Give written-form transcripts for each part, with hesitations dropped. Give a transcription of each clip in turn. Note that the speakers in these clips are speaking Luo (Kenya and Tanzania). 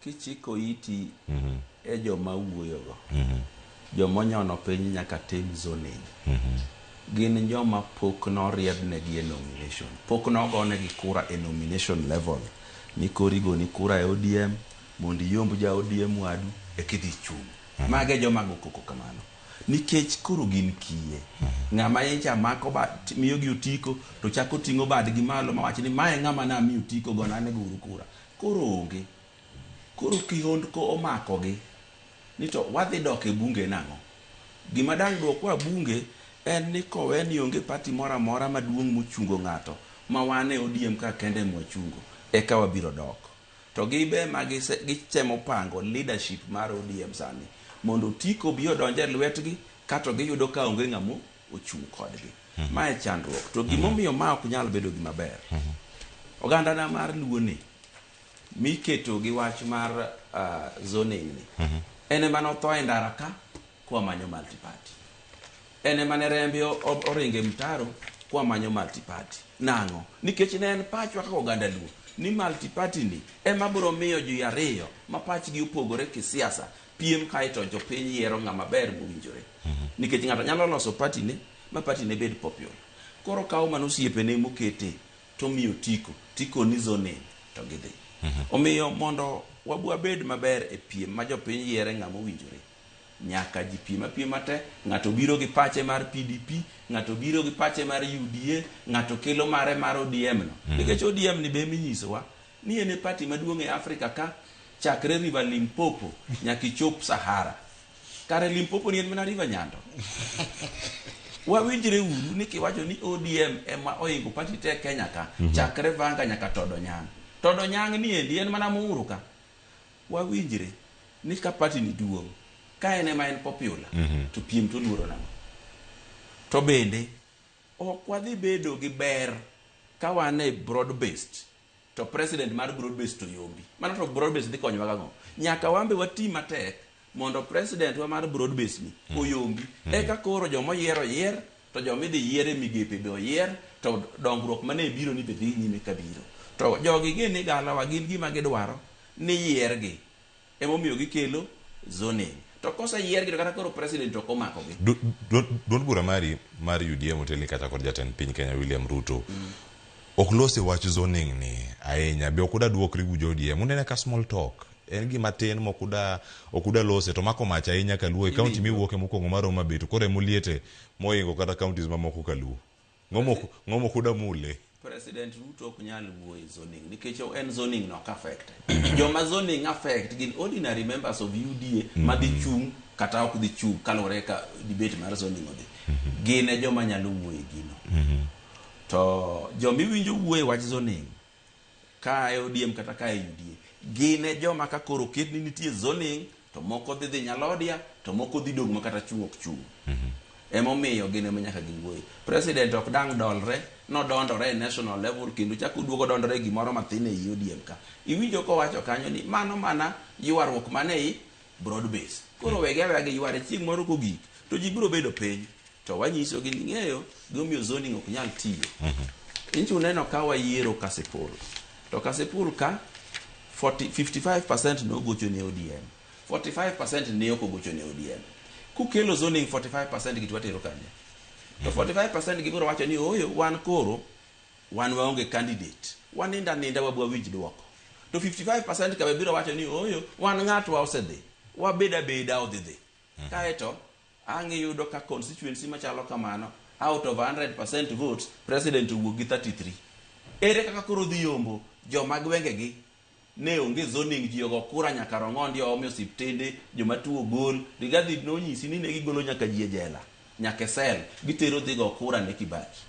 Kichiko iti e joma wuoyogo, joma onyono piny nyaka tim zoning. Gin joma pok noriednegi e nomination. Pok nogonegi kura e nomination level. Ni koro igoni kura e ODM mondo iyomb ja ODM wadu eka idhi ichung'. Mago e joma go koko kamano. Nikech koro gin kiye. Ng'ama nyicha mako ba miyogi otiko to chako ting'o badgi malo mawach ni mae ng'ama namiyo otiko gona ane uru kura. Koro onge. Koro kihondko omakogi ni to wadhi dok e bunge nang'o? Gima dang' duokwa bunge en ni kowe ni onge party moro amora maduong' mochungo ng'ato ma wan e ODM ka kende mwachungo eka wabiro dok. To gibe ma gitemo pango leadership mar ODM sani mondo otiko obi odonj e lwetgi kato giyudo ka onge ng'amo ochung' kodgi. Ma e chandruok. To gimomiyo ma ok nyal bedo gima ber. Ogandana mar Luo ni miketo gi wach mar zoning ni en ema notho e ndara ka kwamanyo multi-party. En ema ne rembe oringo e mtaro kwamanyo multi-party. Nang'o? Nikech ne en pachwa kaka oganda Luo ni multi-party ni ema biro miyo ji ariyo ma pachgi opogore kisiasa piem kaeto jopiny yiero ng'ama ber mowinjore. Nikech ng'ato nyalo loso party ne ma party ne bed popular. Koro kawo mana osiepene mokete tomiyo otiko, tiko ni zoning to gidhi. Omiyo mondo wabed maber e piem ma jopiny yiere ng'ama owinjore, nyaka ji piem apiema te, ng'ato biro gi pache mar PDP, ng'ato biro gi pache mar UDA, ng'ato kelo mare mar ODM no. Nikech ODM ni be eminyisowa ni en e party maduong' e Afrika ka chakre River Limpopo nyaka ichop Sahara. Kare Limpopo ni en mana River Nyando. Wawinjre uru ni kiwacho ni ODM ema oingo party te Kenya ka, chakre Vanga nyaka Todonyang'. Todonyang' ni endi en mana Muhuru ka. Wawinjre ni ka party ni duong', ka en ema en popular, to piem to luoro nang'o? To bende, ok wadhi bedo gi ber ka wan e broad based to president mar broad based to yombi. Mano to broad based dhi konyowa gang'o? Nyaka wan be wati matek mondo president wa mar broad based ni oyombi. Eka koro joma oyier oyier, to joma idhi yier e migepe be oyier, to dongruok mane biro ni be dhi nyime kabiro. To jogi ng'e ni galawa gin gima gidwaro ni yiergi. Emomiyo gikelo zoning. To koseyiergi to kata koro president ok omakogi. Duond bura mari mar UDA motelni kata kod jatend piny Kenya William Ruto ok lose wach zoning ni ahinya be ok uda duokri gu jo ODM unene ka small talk en gima tin mok uda ok uda lose to mako mach ahinya kaluo e county miwuoke mokwongo mar Homa Bay to koro emoliete mohingo kata counties mamoko kaluo ng'o mok uda mule. President Ruto ok nyal wuoyo e zoning nikech en zoning no ok affect. Joma zoning affect gin ordinary members of UDA madhi chung' kata ok dhi chung' kaluwore ka debate mar zoning odhi. Gin e joma nyalo wuoyo e gino. To joma iwinjo wuoyo e wach zoning ka e ODM kata ka e UDA gin e joma ka koro oket ni nitie zoning to moko dhi dhi Nyalodia to moko dhi dong' ma kata chung' ok chung'. Emomiyo gin ema nyaka giwuoye. President ok dang' dolre, nodondore e national level kendo chak oduogo dondore e gimoro mathin ei ODM ka. Iwinjo kowacho kanyo ni mano mana ywaruok man ei broad base. Koro wegi aweya giyware chieng' moro kogik to ji biro bedo piny to wanyisogi ni ng'eyo gimomiyo zoning ok nyal tiyo. Nyicha uneno ka wayiero Kasipul. To Kasipul ka 40, 55% nogocho ne ODM. 45% ne ok ogocho ne ODM. Kukelo zoning 45% gi to watero kanye? To 45% gi biro wacho ni ooyo wan koro wan waonge candidate. Waninda ninda wabwa winj duoko. To 55% ka be biro wacho ni ooyo wan ng'atwa osedhi. Wabed abeda odhi dhi. Kaeto ang' iyudo ka constituency machalo kamano out of 100% votes president owuok gi 33. Ere kaka koro dhi yombo joma gwengegi ne onge zoning ji ogo kura nyaka Rong'ondi oom e osiptende joma tuo ogol Rigathi nonyisi ni ne gigolo nyaka ji e jela nyaka e sel gitero dhi go kura ne Kibaki.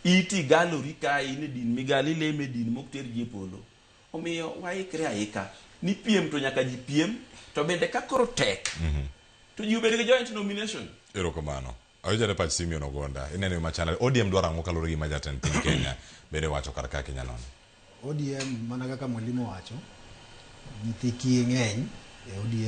Iti galori ka in e din migali ilemo e din mok ter ji e polo. Omiyo waikre aika ni piem to nyaka ji piem to bende ka koro tek to ji obed gi joint nomination. Erokamano. Awinjore pach Simeon Ogonda. Ineno yo machalre. ODM dwaro ang'o kaluwore gi gima jatend piny Kenya bende wacho kar ka Kenya nono? ODM mana kaka mwalimu owacho, nyithi kiye ng'eny e ODM.